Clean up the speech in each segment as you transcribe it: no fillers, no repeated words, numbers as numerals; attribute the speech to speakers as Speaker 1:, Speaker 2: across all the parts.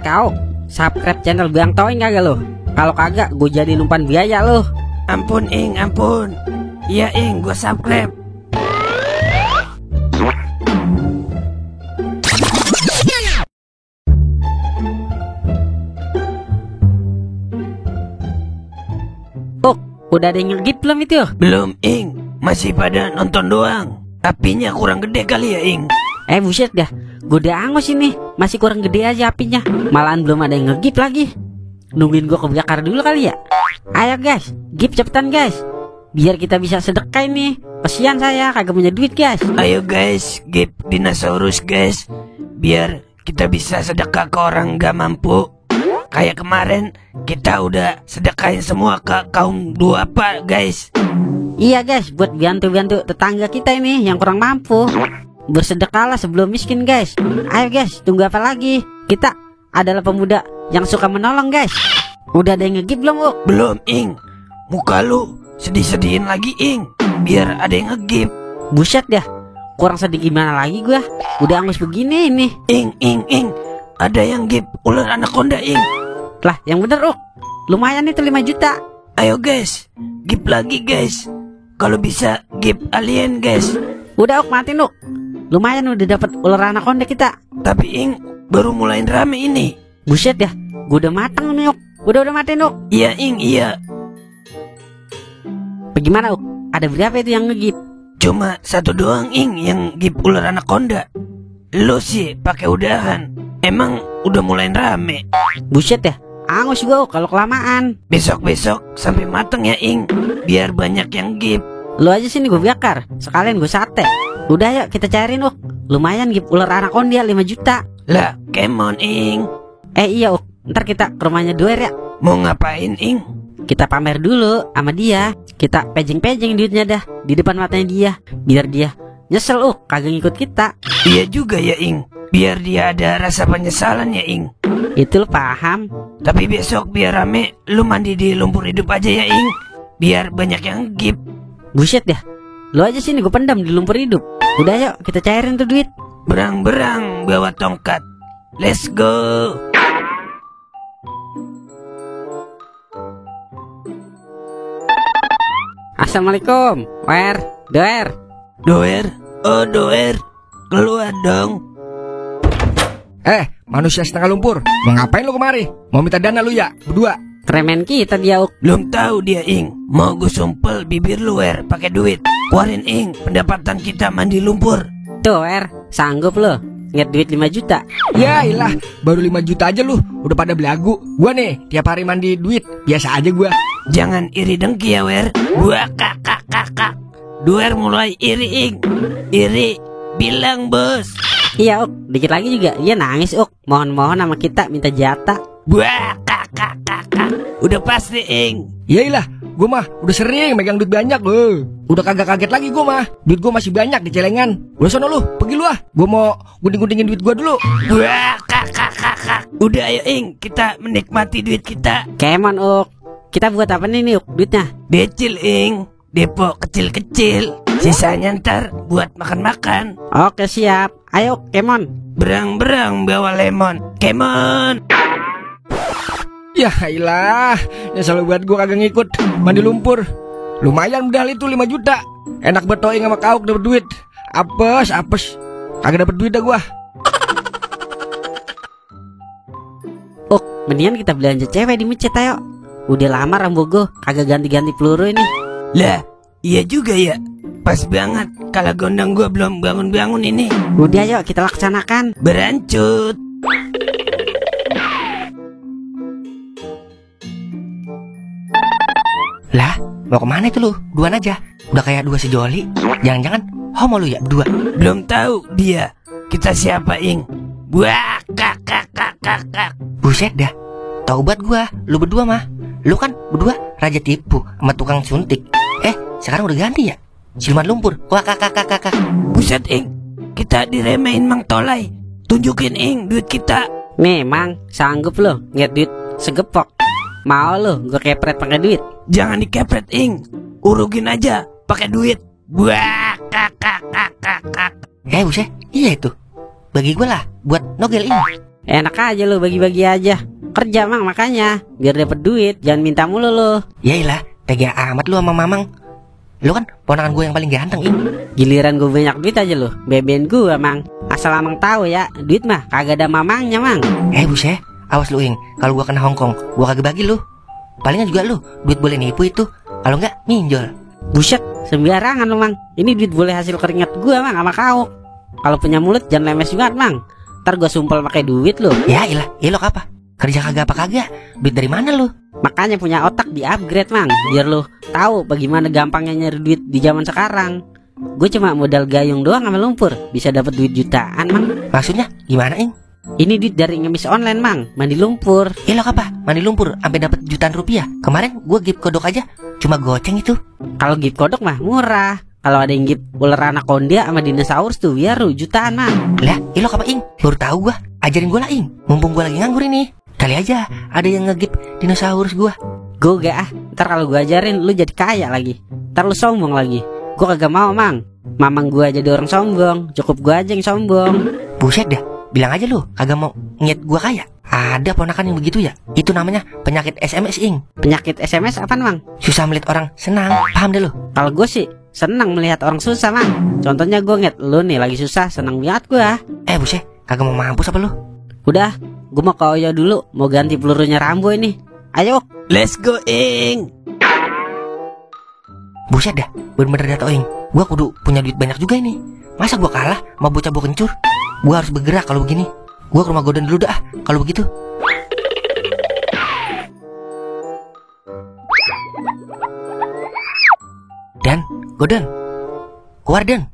Speaker 1: Kau, subscribe channel Bang Toing kagak lo? Kalau kagak, gue jadi umpan biaya lo.
Speaker 2: Ampun Ing, ampun. Iya Ing, gue subscribe.
Speaker 1: Udah ada yang ngegip belum itu?
Speaker 2: Belum Ing, masih pada nonton doang. Apinya kurang gede kali ya Ing.
Speaker 1: Buset dah, gue udah angus ini. Masih kurang gede aja apinya. Malahan belum ada yang ngegip lagi. Nungguin gue kebakar dulu kali ya. Ayo guys, gip cepetan guys, biar kita bisa sedekah nih. Kesian saya kagak punya duit guys.
Speaker 2: Ayo guys, gip dinosaurus guys, biar kita bisa sedekah ke orang gak mampu. Kayak kemarin kita udah sedekahin semua ke kaum duafa guys.
Speaker 1: Iya guys, buat bantu-bantu tetangga kita ini yang kurang mampu. Bersedekahlah sebelum miskin guys. Ayo guys, tunggu apa lagi? Kita adalah pemuda yang suka menolong guys. Udah ada yang ngegip belum Bu?
Speaker 2: Belum Ing. Muka lu sedih-sedihin lagi Ing, biar ada yang ngegip.
Speaker 1: Buset dah, kurang sedih gimana lagi gua. Udah angus begini ini.
Speaker 2: Ing, ada yang gip ular anaconda Ing.
Speaker 1: Lah yang bener lumayan itu 5 juta.
Speaker 2: Ayo guys, gip lagi guys. Kalau bisa gip alien guys.
Speaker 1: Udah matiin lumayan udah dapat ular anaconda kita.
Speaker 2: Tapi Ing, baru mulai rame ini.
Speaker 1: Buset ya, gua udah matang nih Udah matiin
Speaker 2: Iya Ing, iya.
Speaker 1: Bagaimana ada berapa itu yang ngegip?
Speaker 2: Cuma satu doang Ing yang gip ular anaconda. Lo sih pakai udahan. Emang udah mulai rame.
Speaker 1: Buset ya, angus gua kalau kelamaan.
Speaker 2: Besok-besok sampai mateng ya Ing, biar banyak yang gip.
Speaker 1: Lu aja sini gue bakar, sekalian gue sate. Udah yuk kita cariin lumayan gip ular anaconda 5 juta.
Speaker 2: Lah, kemon Ing.
Speaker 1: Iya ntar kita ke rumahnya Doer ya.
Speaker 2: Mau ngapain Ing?
Speaker 1: Kita pamer dulu sama dia. Kita pejeng-pejeng duitnya dah di depan matanya dia, biar dia nyesel kagak ngikut kita.
Speaker 2: Iya juga ya Ing, biar dia ada rasa penyesalan ya Ing.
Speaker 1: Itu lo paham.
Speaker 2: Tapi besok biar rame, lu mandi di lumpur hidup aja ya Ing, biar banyak yang gip.
Speaker 1: Buset ya, lu aja sini gue pendam di lumpur hidup. Udah yuk kita cairin tuh duit.
Speaker 2: Berang-berang bawa tongkat. Let's go.
Speaker 1: Assalamualaikum, Doer.
Speaker 2: Doer, oh Doer, keluar dong.
Speaker 3: Manusia setengah lumpur, mau ngapain lu kemari? Mau minta dana lu ya, berdua?
Speaker 1: Kremen kita dia
Speaker 2: Belum tahu dia Ing, mau gue sumpel bibir lu pakai duit. Keluarin Ing, pendapatan kita mandi lumpur.
Speaker 1: Doer, sanggup lo nget duit 5 juta?
Speaker 3: Ya ilah, baru 5 juta aja lu, udah pada belagu. Gua nih, tiap hari mandi duit, biasa aja gua.
Speaker 2: Jangan iri dengki ya Gua kakak. Doer mulai iri Ing. Iri, bilang bos.
Speaker 1: Iya dikit lagi juga dia nangis mohon-mohon sama kita minta jatah.
Speaker 2: Wah kakak. Udah pasti Ing.
Speaker 3: Ya ilah, gua mah udah sering megang duit banyak loh. Udah kagak kaget lagi gua mah. Duit gua masih banyak di celengan. Udah sono lu, pergi lu Gua mau gunting-guntingin duit gua dulu.
Speaker 2: Wah kakak. Udah ayo Ing, kita menikmati duit kita.
Speaker 1: Kemon kita buat apa nih duitnya?
Speaker 2: Becil Ing, depo kecil-kecil. Sisanya ntar buat makan-makan.
Speaker 1: Oke siap. Ayo Kemon.
Speaker 2: Berang-berang bawa lemon. Kemon.
Speaker 3: Ya ilah, ya selalu buat gua kagak ngikut mandi lumpur. Lumayan modal itu 5 juta. Enak betoing sama kauk dapet duit. Apes. Kagak dapet duit dah gua.
Speaker 1: Mendingan kita belanja cewek di masjid ayo. Udah lama rambut gue kagak ganti-ganti peluru ini.
Speaker 2: Lah, iya juga ya. Pas banget kalau gondang gue belum bangun-bangun ini.
Speaker 1: Udah yuk kita laksanakan.
Speaker 2: Berancut.
Speaker 4: Lah, mau kemana itu lu? Duaan aja. Udah kayak dua sejoli. Jangan-jangan homo lu ya berdua?
Speaker 2: Belum tahu dia. Kita siapa Ing? Wah, kakak.
Speaker 4: Buset dah. Taubat gua, lu berdua mah. Lu kan berdua raja tipu sama tukang suntik. Sekarang udah ganti ya? Siluman lumpur. Wah kakak.
Speaker 2: Buset Ing, kita diremehin Mang Tolai. Tunjukin Ing duit kita.
Speaker 1: Memang sanggup lo nget duit segepok. Mau lo gue kepret pakai duit?
Speaker 2: Jangan dikepret Ing, urugin aja pakai duit. Wah kakak.
Speaker 4: Buset, iya itu. Bagi gua lah buat nogel ini.
Speaker 1: Enak aja lo bagi-bagi aja. Kerja mang makanya biar dapet duit, jangan minta mulu lo.
Speaker 4: Yailah, tega amat lu sama Mamang. Lu kan ponakan gue yang paling ganteng, Ing.
Speaker 1: Giliran gue banyak duit aja lo beben gue mang. Asal amang tahu ya, duit mah kagak ada mamangnya mang.
Speaker 4: Buset, awas lu, Ing. Kalau gua kena Hongkong, gua kagak bagi lu. Palingan juga lu duit boleh nipu itu, kalau enggak minjol.
Speaker 1: Buset, sembarangan lo mang. Ini duit boleh hasil keringat gue mang sama kau. Kalau punya mulut jangan lemes banget mang. Ntar gue sumpel pakai duit lo.
Speaker 4: Ya ilah, ilok apa? Kerja kagak apa kagak? Duit dari mana lu?
Speaker 1: Makanya punya otak di upgrade mang, biar lo tahu bagaimana gampangnya nyari duit di zaman sekarang. Gue cuma modal gayung doang sama lumpur, bisa dapat duit jutaan mang.
Speaker 4: Maksudnya gimana, Ing?
Speaker 1: Ini duit dari ngemis online mang, mandi lumpur.
Speaker 4: Ilok apa? Mandi lumpur sampai dapat jutaan rupiah. Kemarin gua gip kodok aja cuma goceng itu.
Speaker 1: Kalau gip kodok mah murah. Kalau ada yang gip ular anaconda sama dinosaurus tuh biar jutaan mang.
Speaker 4: Lah, ilok apa, Ing? Baru tahu gua. Ajarin gua lah, Ing. Mumpung gua lagi nganggur ini. Kali aja ada yang ngegip dinosaurus gua.
Speaker 1: Gue gak ah, ntar kalau gue ajarin lu jadi kaya lagi. Ntar lu sombong lagi. Gue kagak mau mang. Mamang gue jadi orang sombong, cukup gue aja yang sombong.
Speaker 4: Buset dah, bilang aja lu kagak mau ngeliat gua kaya. Ada ponakan yang begitu ya. Itu namanya penyakit SMS, Ing.
Speaker 1: Penyakit SMS apaan mang?
Speaker 4: Susah melihat orang senang. Paham deh lu?
Speaker 1: Kalau gue sih senang melihat orang susah mang. Contohnya gue ngeliat lu nih lagi susah, senang banget gue.
Speaker 4: Buset, kagak mau mampus apa lu?
Speaker 1: Udah, gue mau ke Oyo dulu, mau ganti pelurunya Rambo ini. Ayo.
Speaker 2: Let's go, Ing.
Speaker 4: Buset dah, bener-bener dah, Ing. Gua kudu punya duit banyak juga ini. Masa gua kalah sama bocah kencur? Gua harus bergerak kalau begini. Gua ke rumah Godan dulu dah kalau begitu. Dan, Godan, keluar Dan.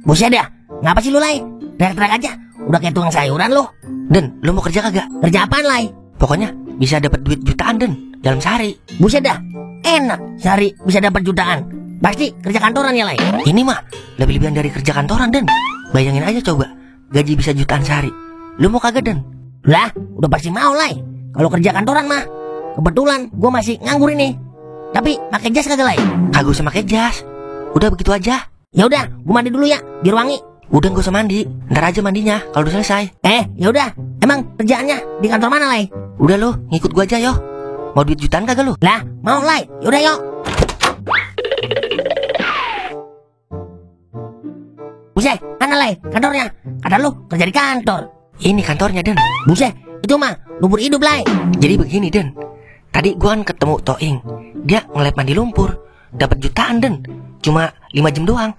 Speaker 5: Buset dah, ngapa sih lu Lai? Teriak-teriak aja, udah kayak tukang sayuran lu.
Speaker 4: Dan, lu mau kerja kagak?
Speaker 5: Kerja apaan Lai?
Speaker 4: Pokoknya bisa dapat duit jutaan Dan dalam sehari.
Speaker 5: Buset dah, enak sehari bisa dapat jutaan. Pasti kerja kantoran ya Lai?
Speaker 4: Ini mah lebih-lebihan dari kerja kantoran Dan. Bayangin aja coba, gaji bisa jutaan sehari. Lu mau kagak Dan?
Speaker 5: Lah, udah pasti mau Lai. Kalau kerja kantoran mah, kebetulan gua masih nganggur ini. Tapi pakai jas kagak Lai?
Speaker 4: Kagak usah pakai jas. Udah begitu aja.
Speaker 5: Ya udah, gua mandi dulu ya, biar wangi.
Speaker 4: Udah gak usah mandi, ntar aja mandinya kalau udah selesai.
Speaker 5: Ya udah, emang kerjaannya di kantor mana Lai?
Speaker 4: Udah lu, ngikut gua aja yo. Mau duit jutaan kagak lu?
Speaker 5: Lah, mau Lai. Yaudah yuk. Buset, mana Lai kantornya? Kata lu kerja di kantor.
Speaker 4: Ini kantornya Dan.
Speaker 5: Buset, itu mah lumpur hidup Lai.
Speaker 4: Jadi begini Dan, tadi gua kan ketemu Toing. Dia ngelap mandi lumpur, dapat jutaan Dan. Cuma 5 jam doang.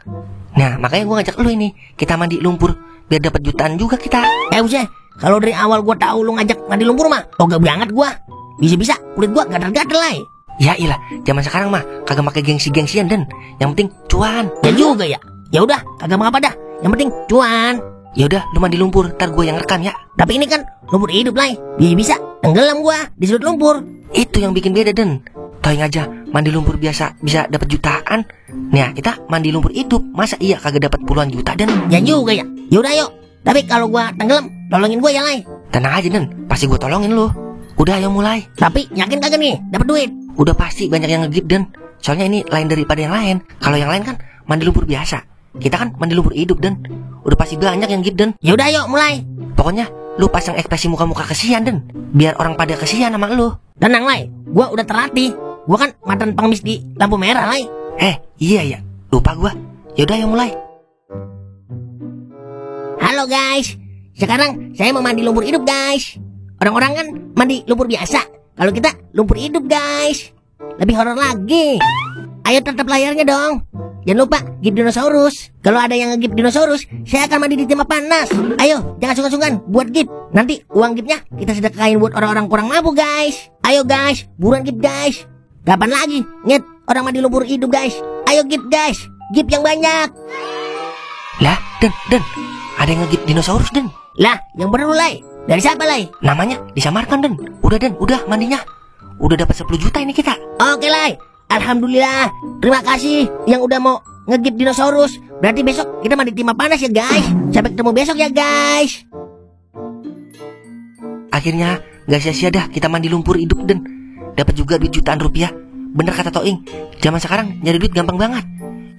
Speaker 4: Nah makanya gua ngajak lu ini, kita mandi lumpur biar dapat jutaan juga kita.
Speaker 5: Buset, kalau dari awal gua tahu lu ngajak mandi lumpur mah ogah banget gua. Bisa-bisa kulit gua gatal-gatal Lai.
Speaker 4: Ya ilah, zaman sekarang mah kagak pakai gengsi-gengsian Dan. Yang penting cuan.
Speaker 5: Ya juga ya. Ya udah, kagak mau apa dah. Yang penting cuan.
Speaker 4: Ya udah, lu mandi lumpur, ntar gua yang rekam ya.
Speaker 5: Tapi ini kan lumpur hidup Lai. Bisa tenggelam gua di sudut lumpur.
Speaker 4: Itu yang bikin beda Dan. Toing aja mandi lumpur biasa bisa dapat jutaan. Nah kita mandi lumpur hidup, masa iya kagak dapat puluhan juta Dan?
Speaker 5: Ya juga ya. Yaudah yuk. Tapi kalau gua tenggelam, tolongin gua ya Lai.
Speaker 4: Tenang aja Dan, pasti gua tolongin lu. Udah ayo mulai.
Speaker 5: Tapi yakin kagak nih dapat duit?
Speaker 4: Udah pasti banyak yang ngegip Dan. Soalnya ini lain daripada yang lain. Kalau yang lain kan mandi lumpur biasa, kita kan mandi lumpur hidup Dan. Udah pasti banyak yang ngegip Dan.
Speaker 5: Yaudah yuk mulai.
Speaker 4: Pokoknya lu pasang ekspresi muka-muka kesian Dan, biar orang pada kesian sama lu.
Speaker 5: Tenang Lai, gua udah terlatih. Gua kan mantan pengemis di lampu merah Lai.
Speaker 4: Iya ya, lupa gua. Yaudah ayo mulai.
Speaker 5: Halo guys, sekarang saya mau mandi lumpur hidup guys. Orang-orang kan mandi lumpur biasa, kalau kita lumpur hidup guys. Lebih horor lagi. Ayo tetap layarnya dong. Jangan lupa gip dinosaurus. Kalau ada yang ngegip dinosaurus, saya akan mandi di timah panas. Ayo, jangan sungkan-sungkan buat gip. Nanti uang gipnya kita sedekahin buat orang-orang kurang mampu guys. Ayo guys, buruan gip guys. Kapan lagi nyet orang mandi lumpur hidup guys? Ayo gip guys, gip yang banyak.
Speaker 4: Lah Dan, ada yang ngegip dinosaurus Dan.
Speaker 5: Lah, yang bener Lai. Dari siapa Lai?
Speaker 4: Namanya disamarkan Dan. Udah mandinya. Udah dapat 10 juta ini kita.
Speaker 5: Oke Lai, alhamdulillah. Terima kasih yang udah mau ngegip dinosaurus. Berarti besok kita mandi timah panas ya guys. Sampai ketemu besok ya guys.
Speaker 4: Akhirnya gak sia-sia dah kita mandi lumpur hidup Dan. Dapat juga duit jutaan rupiah. Bener kata Toing, zaman sekarang nyari duit gampang banget.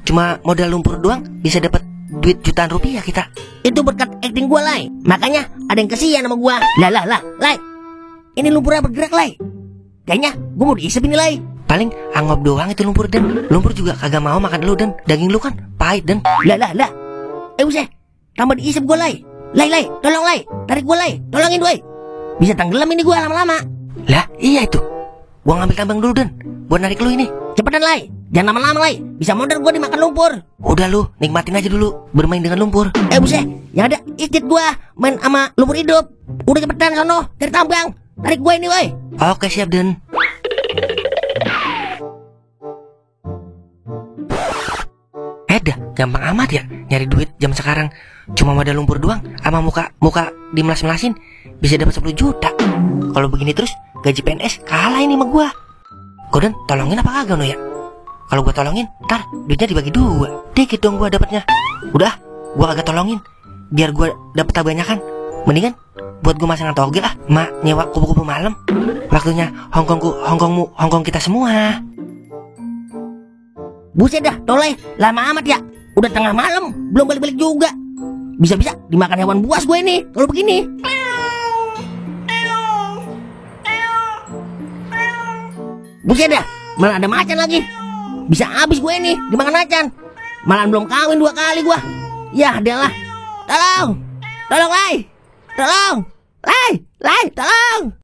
Speaker 4: Cuma modal lumpur doang bisa dapat duit jutaan rupiah kita.
Speaker 5: Itu berkat acting gua, Lai. Makanya ada yang kesian sama gua. Lah, Lai. Ini lumpurnya bergerak, Lai. Kayaknya gua mau diisep ini, Lai.
Speaker 4: Paling anggap doang itu lumpur, Den. Lumpur juga kagak mau makan lu, Den. Daging lu kan pahit, Den.
Speaker 5: Lah. Buset. Tambah diisep gua, Lai. Lai, tolong, Lai. Tarik gua, Lai. Tolongin, Lai. Bisa tenggelam ini gua lama-lama.
Speaker 4: Lah, iya itu. Gua ngambil tambang dulu, Den. Buat narik lu ini.
Speaker 5: Cepetan, Lai. Jangan lama-lama, Lai. Bisa modal gua dimakan lumpur.
Speaker 4: Udah lu, nikmatin aja dulu bermain dengan lumpur.
Speaker 5: Buset. Yang ada istit gua main sama lumpur hidup. Udah cepetan sono, cari tambang. Tarik gua ini, woi.
Speaker 4: Oke, siap, Den. Dah, gampang amat ya nyari duit jam sekarang. Cuma modal lumpur doang sama muka dimelas-melasin bisa dapat 10 juta. Kalau begini terus gaji PNS kalah ini sama gua. Kau Den tolongin apa kagak no ya? Kalau gua tolongin, ntar duitnya dibagi 2. Dikit dong gua dapatnya. Udah, gua kagak tolongin. Biar gua dapat kebanyakan. Mendingan buat gua masangan togel mak nyewa kupu-kupu malam. Waktunya Hongkong kita semua.
Speaker 5: Buset dah, Toleh, lama amat ya. Udah tengah malam, belum balik-balik juga. Bisa-bisa dimakan hewan buas gue ini kalau begini. Buset dah, malah ada macan lagi. Bisa habis gue ini dimakan macan. Malah belum kawin 2 kali gue. Ya, adalah. Tolong, Lai. Tolong, Lai, tolong.